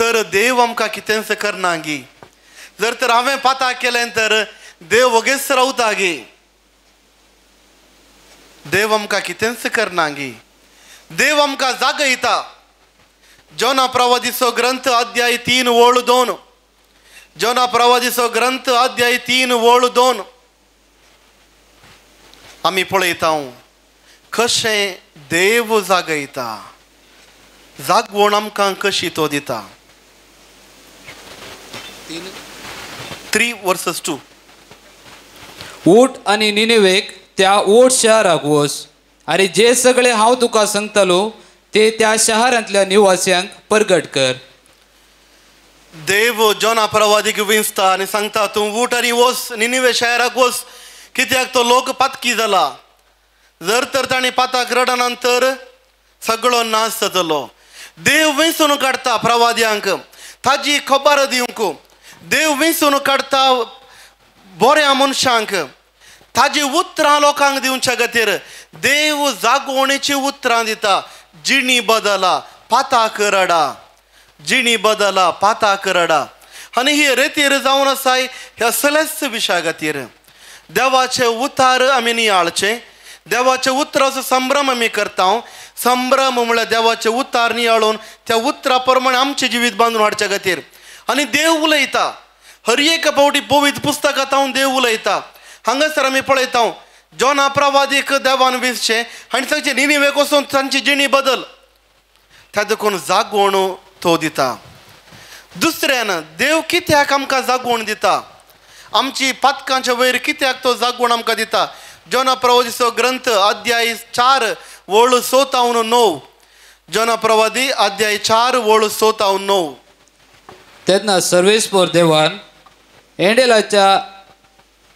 तर देव आमकां कितेंच करना गी। जर तर हांवें पाताक केलें तर देव वगेच रावता गी। देव आमकां कितेंच करना गी। देव आमकां जागयता। जोना प्रवादीचो ग्रंथ अध्याय 3:2। जोना प्रवादीचो ग्रंथ अध्याय 3:2 आमी पळयता कशें देव जागयता, जागवण आमकां कशी तो दिता। 3:2। उठ आनी निनेवेक त्या ओट शहराक वच आनी जे सगळे हांव तुका सांगतलो ते त्या शहरांतल्या निवास्यांक परगट कर। देव जोना प्रवादीक विंचता आनी सांगता तूं उठ आनी वच निनिवे शहराक वच, कित्याक तो लोक पातकी जाला। जर तर तांणी पाताक रडना तर सगळो नाश जातलो। देव विंचून काडटा प्रवाद्यांक ताजी खबर दिवंक। देव विंचून काडटा बऱ्या मनशांक ताजी उतरां लोकांक दिवच्या खातीर। देव जागवणेची उतरां दिता। जिणी बदला पाताक रडा, जिणी बदला पाताक रडा। आनी ही रेतीर जावन आसाय ह्या सगळ्याच विशया खातीर देवाचे उतार आमी नियाळचे, देवाचे उतराचो संभ्रम आमी करता। संभ्रम म्हळ्यार देवाचे उतार नियाळून त्या उतरा प्रमाणे आमचें जिवीत बांदून हाडच्या खातीर। आनी देव उलयता हर एक फावटी पवित्र पुस्तकांत देव उलयता। हांगासर आमी पळयता जोना प्रवादीक देवान विसचें आनी सांगचें निनिवेक वचून तांची जिणी बदल, त्या देखून जागवण तो दिता। दुसऱ्यान देव कित्याक आमकां जागवण दिता, आमची पातकांच्या वयर कित्याक तो जागवण आमकां दिता। जोना प्रवादीचो ग्रंथ अध्याय 4:6-9। जोना प्रवादी अध्याय 4:6-9। तेन्ना सर्वेस्पर देवान एंडेलाच्या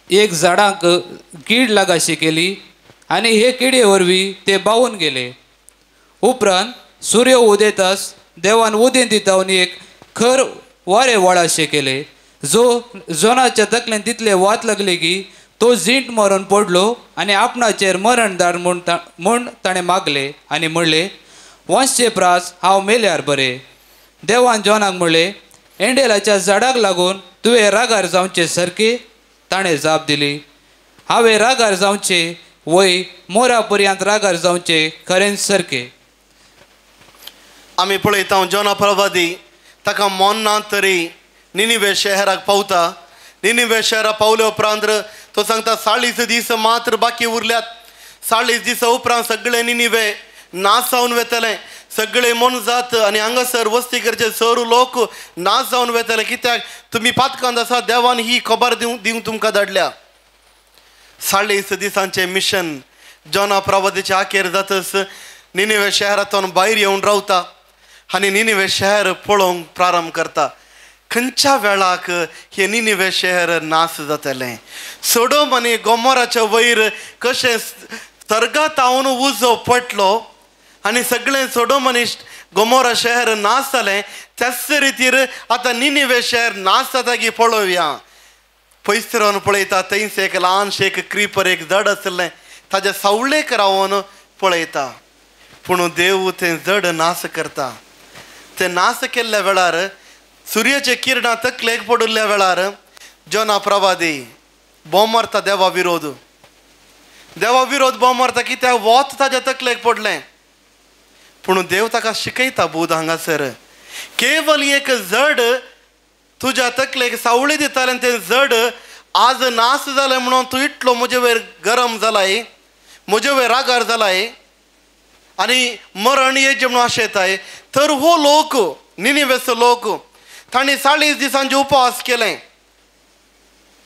एक झाडांक कीड लागाशी केली आनी हे किडे वरवीं ते बावून गेले। उपरांत सूर्य उदेतास देवान उदेंत दितावन एक खर वारे वळाशे केले, जो जोनाच्या तकलेन तितले वात लागले की तो झिंट मरून पडलो आनी आपणाचेर मरण दार म्हूण ताणें मागले आनी म्हणले, वंशचे प्रास हांव मेल्यार बरें। देवान जोनाक म्हणले, एंडेलाच्या झाडाक लागून तुवें रागार जावचे सारके? ताणें जाप दिली, हांवें रागार जावचे वय मोरा पर्यंत रागार जावचे खरेंच सारके। आमी पळयता जोना प्रवादी ताका मोन ना तरी निनिवे शहराक पावता। निनिवे शहराक पावले उपरांत तो सांगता 40 दीस मात्र बाकी उरल्यात। 40 दिसा उपरांत सगळे निनिवे नाश जावन वेतले, सगळे मोनजात आनी हांगासर वस्ती करचे सर लोक नाश जावन वेतले, कित्याक तुमी पातकांत आसा, देवान ही खबर दिवंक तुमकां धाडल्या। 40 दिसांचें मिशन जोना प्रवादीचे आखेर जातच निनिवे शहरांतून भायर येवन रावता आनी निनिवे शहर पळोवंक प्रारंभ करता। खंयच्या वेळाक हे निनिवे शहर नाश जातलें। सोडोम आनी गोमोराच्या वयर कशें सर्गातावन उजो पडलो आनी सगळें सोडोम आनी गोमोरा शहर नाश जालें, त्याच रितीर आतां निनिवे शहर नाश जाता की पळोवया। पयस रावन पळयता थंयच एक ल्हानशें एक क्रिपर एक जड आसलें, ताज्या सावळेक रावन पळयता। पूण देव तें जड नाश करता। तें नाश केल्ल्या वेळार सुर्याचे किरणां तकलेक पडिल्ल्या वेळार जोना प्रवादी बोम मारता देवा विरोध, देवा विरोध बोम मारता कित्याक वत ताज्या तकलेक पडलें। पूण देव ताका शिकयता बूद हांगासर केवल एक जड तुज्या तकलेक सावळी दितालें तें जड आज नाश जालें म्हणून तूं इतलो म्हजे वयर गरम जालाय, म्हजे वयर रागार जालाय आनी मरण येचें म्हणून आशेताय। तर हो लोक निनिवेचो लोक तांणी 40 दिसांचे उपवास केलें,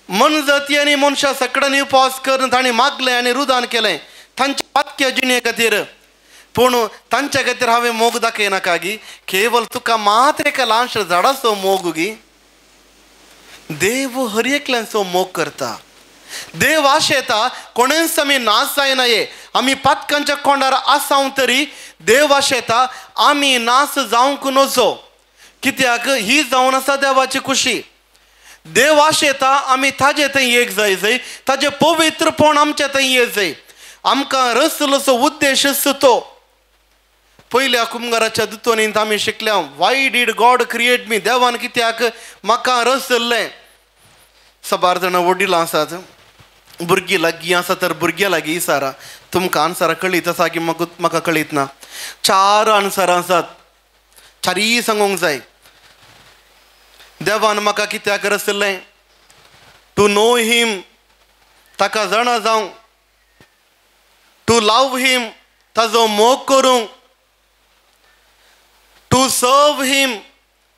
मनजाती आनी मनशां सगळ्यांनी उपवास करून तांणी मागलें आनी रुदान केलें तांच्या पातक्या जिणे खातीर। पूण तांच्या खातीर हांवें मोग दाखयनाका गी, केवल तुका मात्र एका ल्हानशा झाडाचो मोग गी। देव हर एकल्यांचो मोग करता। देव आशेता कोणेंच आमी नाश जायना, आमी पातकांच्या कोंडार आसाव तरी देव आशेता आमी नाश जावंक नजो, कित्याक ही जावन आसा देवाची खुशी। देव आशेता आमी ताजे थंय एक जाय जाय, ताजें पवित्रपण आमच्या थंय येत जाय। आमकां रसलोसो उद्देश तो पयल्या कुमगाराच्या दुतोनींत आमी शिकल्या, why did God create me, देवान कित्याक म्हाका रचल्लें. सबार जाणां वडिलां आसात, भुरगीं लागीं आसा तर भुरग्यां लागीं इसारा, तुमकां आन्सरां कळीत आसा की म्हाका कळीत ना. 4 आन्सरां आसात, 4 सांगूंक जाय. देवान म्हाका कित्याक रचल्लें? टू नो हिम, ताका जाणा जावंक. टू लव हिम, ताजो मोग करूंक. टू सर्व हिम,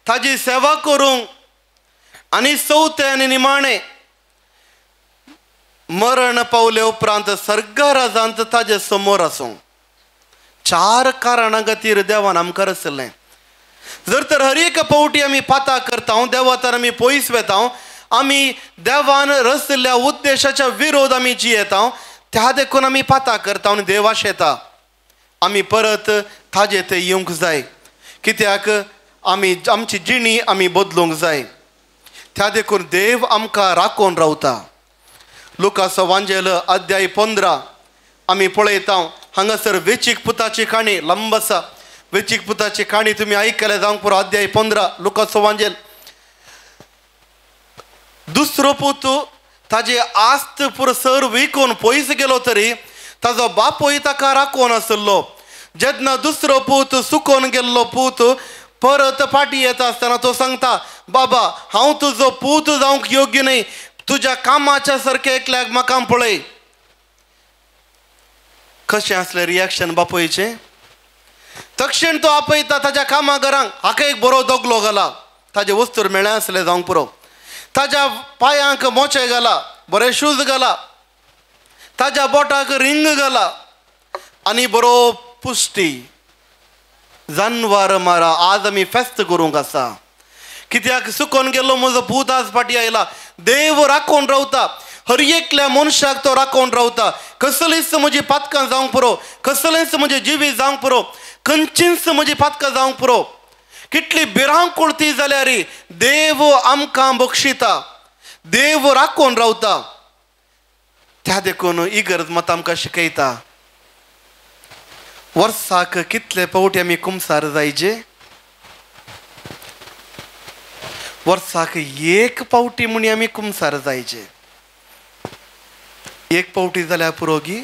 ताजी सेवा करूंक. आनी चवथें आनी निमाणें, मरण पावले उपरांत सर्गराजांत ताजे समोर आसूंक. 4 कारणां खातीर देवान आमकां रचल्लें. जर तर हर एक पावटी आमी पाता करता, देवा तर आमी पयस वेता, आमी देवान रचल्ल्या उद्देशाच्या विरोध आमी जियेता, त्या देखून आमी पाता करता आनी देव आशेता आमी परत ताजे ते येवंक जाय. कित्याक आमी आमची जिणी आमी बदलूंक जाय. त्या देखून देव आमकां राखून रावता. लुकास वांजेल अध्याय 15 आमी पळयता. हांगासर वेचीक पुताची काणी लांब आसा. वेचीक पुताची काणी तुमी आयकल्या जावंक पुरो. अध्याय 15 लुकास वांजेल. दुसरो पूत ताजे आस्त पुरसर विकून पयस गेलो तरी ताजो बापूय ताका राखून आसलो. जेन्ना दुसरो पूत सुकोन गेल्लो पूत परत फाटी येता आसतना तो सांगता, बाबा हांव तुजो पूत जावंक योग्य न्हय, तुज्या कामाच्या सारकें एकल्याक म्हाका पळय. कशें आसलें रिएक्शन बापूयचें? तक्षण तो आपयता ताज्या कामा घरांक, हाका एक बरो दगलो घाला, ताजे वस्तूर मेळ्ळें आसलें जावंक पुरो, ताज्या पांयांक मोचे घाला, बरे शूज घाला, ताज्या बोटाक रिंग घाला आनी बरो पुश्टी जानवार मारा, आज आमी फेस्त करूंक आसा. कित्याक सुकोन गेल्लो म्हजो पूत आज फाटी आयला. देव राखून रावता, हर एकल्या मनशाक तो राखून रावता. कसलीच म्हजी पातकां जावंक पुरो, कसलेंच म्हजें जिवीत जावंक पुरो, खंयचीच म्हजी पातकां जावंक पुरो, कितली भिरांकूळ ती जाल्यार देव आमकां बक्षिता, देव राखून रावता. त्या देखून इगर्ज मात आमकां शिकयता, वर्साक कितले पावटी आमी कुमसार जायचे? वर्साक एक पावटी म्हणी आमी कुमसार जायचे. एक पावटी जाल्यार पुरोगी,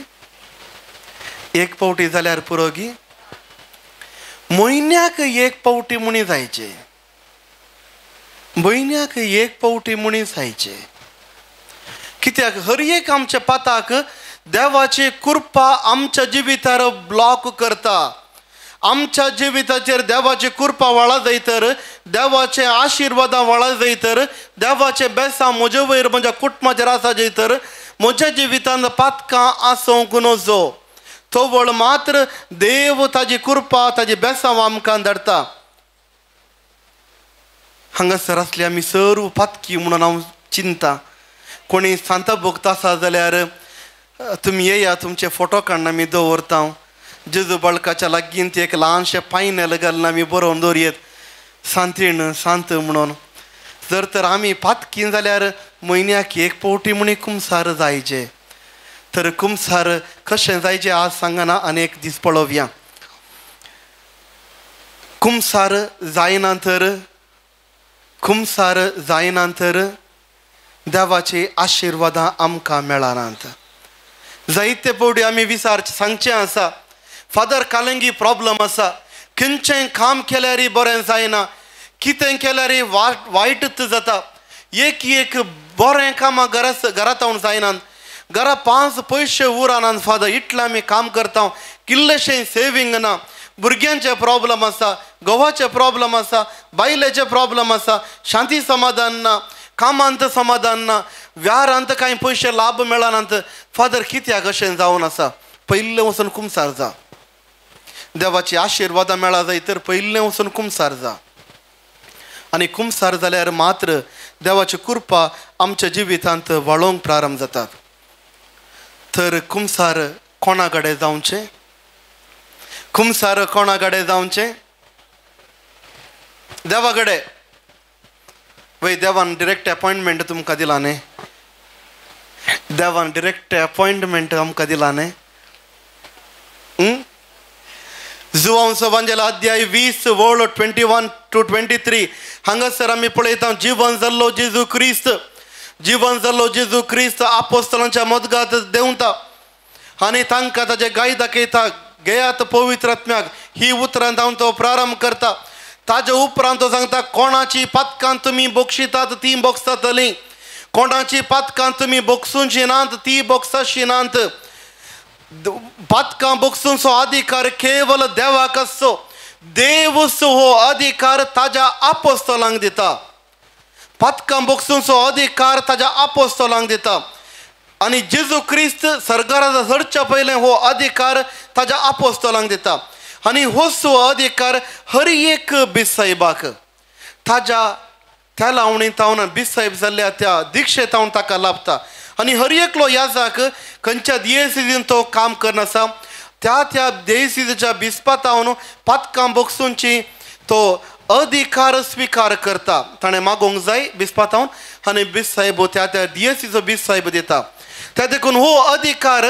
एक पावटी जाल्यार पुरोगी, म्हयन्याक एक पावटी म्हणी जायचे, म्हयन्याक एक पावटी म्हणी जायचे. कित्याक हर एक आमच्या पाताक देवाची कृपा आमच्या जिवितार ब्लॉक करता. आमच्या जिविताचेर देवाची कृपा वाळा जाय तर, देवाचे आशिर्वादां वाळा जाय तर, देवाचे बेसां म्हजे वयर म्हज्या कुटुंबाचेर आसा जाय तर म्हज्या जिवितांत पातकां आसूंक नजो. तवळ मात्र देव ताजी कृपा ताजी बेसां आमकां धाडटा. हांगासर आसले आमी सर्व पातकी म्हणून हांव चिंता. कोणी सांता भोगता आसा जाल्यार तुमी येया, तुमचे फोटो काडून आमी दवरता. जेजू बाळकाच्या लागीं एक ल्हानशें पायनेल घालून आमी बरोवन दवरयेत, सांतीण सांत म्हणून. जर तर आमी पातकी जाल्यार म्हयन्याक एक पावटी म्हणी कुमसार जायचे. तर कुमसार कशें जायचें आज सांगना, आनी एक दीस पळोवया. कुमसार जायना तर, कुमसार जायना तर देवाची आशिर्वादां आमकां मेळनात. जायते पावटी आमी विचार सांगचें आसा, फादर कालंगी प्रॉब्लम आसा, खंयचें काम केल्यार बरें जायना, कितें केल्यार वायटच जाता, एक एक बरें कामां घरांत जायनात, घरा 5 पयशे उरनात फादर, इतलें आमी काम करता, किल्लेशें सेवींग ना, भुरग्यांचे प्रॉब्लम आसा, घोवाचे प्रॉब्लम आसा, बायलेचे प्रॉब्लम आसा, शांती समाधान ना, कामांत समाधान ना, व्यारांत कांय पयशे लाभ मेळनात. फादर कित्याक अशें जावन आसा? पयलें वचून कुमसार जा. देवाची आशिर्वादां मेळा जाय तर पयलें वचून कुमसार जा. आनी कुमसार जाल्यार मात्र देवाची कृपा आमच्या जिवितांत वाळोवंक प्रारंभ जातात. तर कुमसार कोणा कडेन जावचें? कुमसार कोणा कडेन जावचें? देवा कडेन. वय देवान डिरेक्ट अपॉयंटमेंट तुमकां दिला न्ही, देवान डिरेक्ट अपॉयंटमेंट आमकां दिला न्ही. जुवांव वांजेला अध्याय 20 वळ 21 to 23 हांगासर आमी पळयता जिवन जाल्लो जेजू क्रिस्त, जिवन जाल्लो जेजू क्रिस्त आपोस्तलांच्या मदगात देंवता आनी तांकां ताजे गाय दाखयता, घेयात पवित्र आत्म्याक. ही उतरां जावन तो प्रारंभ करता. ताजे उपरांत तो सांगता कोणाची पातकां तुमी बक्षितात ती बक्षातली, कोणाची पातकां तुमी बक्षुची नात ती बक्षाशी नात. पातकां बक्षुचो अधिकार केवल देवाक आसचो. देव हो अधिकार ताज्या आपोस्तलांक दिता. पातकां बक्षुचो अधिकार ताज्या आपोस्तलांक दिता. आनी जेजू क्रिस्त सरकाराचा झडच्या पयलें हो अधिकार ताज्या आपोस्तलांक दिता. आनी होच अधिकार हर एक बिसाहेबाक ताज्या त्या लावणी तावन बिसाहेब जाल्ल्या त्या दिक्षेतावन ताका लाभता. आनी हर एकलो याजाक खंयच्या दियेसिजीन तो काम करनासा त्या त्या देयसिजीच्या बिस्पातावन पातकां बक्षुंची तो अधिकार स्विकार करता. ताणें मागोंक जाय बिस्पातावन आनी बिसाहेब त्या त्या दियेसीचो बिसाहेब दिता. त्या देखून हो अधिकार,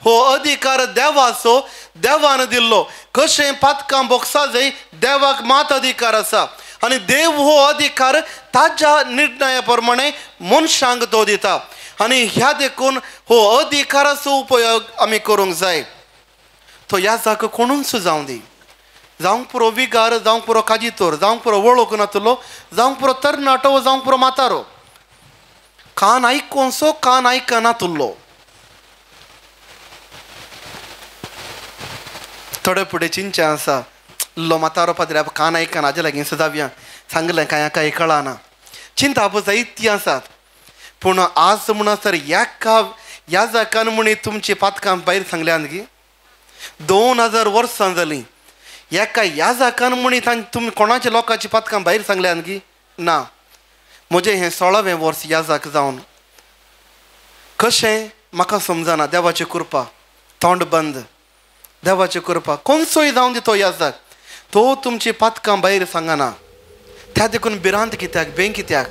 हो अधिकार देवाचो, देवान दिल्लो. कशें पातकां बोक्सा जाय देवाक मात अधिकार आसा आनी देव हो अधिकार ताज्या निर्णया प्रमाणे मनशांक तो दिता. आनी ह्या देखून हो अधिकाराचो उपयोग आमी करूंक जाय. तो ह्या जाका कोणूच जावं दी, जावंक पुरो विगार, जावंक पुरो काजितोर, जावंक पुरो वळख नातलो, जावंक पुरो तरणाटो, जावंक पुरो म्हातारो, कान आयकोनसो कान आयकनातुल्लो. थोडे फुडें चिंचें आसा इल्लो म्हातारो पाद्री कान आयकना हाजे लागीं जावया सांगलें कांय कांय कळना चिंता जायती आसात. पूण आज म्हणसर एका ह्या जाकान म्हणी तुमची पातकां भायर सांगल्यात गी 2000 वर्सां जालीं एका ह्या जाकान म्हणी तुमी कोणाच्या लोकांची पातकां भायर सांगल्यात गी ना. म्हजें हें 16वें वर्स ह्या जाक जावन कशें म्हाका समजना. देवाची कृपा, तोंड बंद, देवाची कृपा. कोणसोय जावन दी तो ह्या जाक, तो तुमची पातकां भायर सांगना. त्या देखून भिरांत कित्याक, बें कित्याक?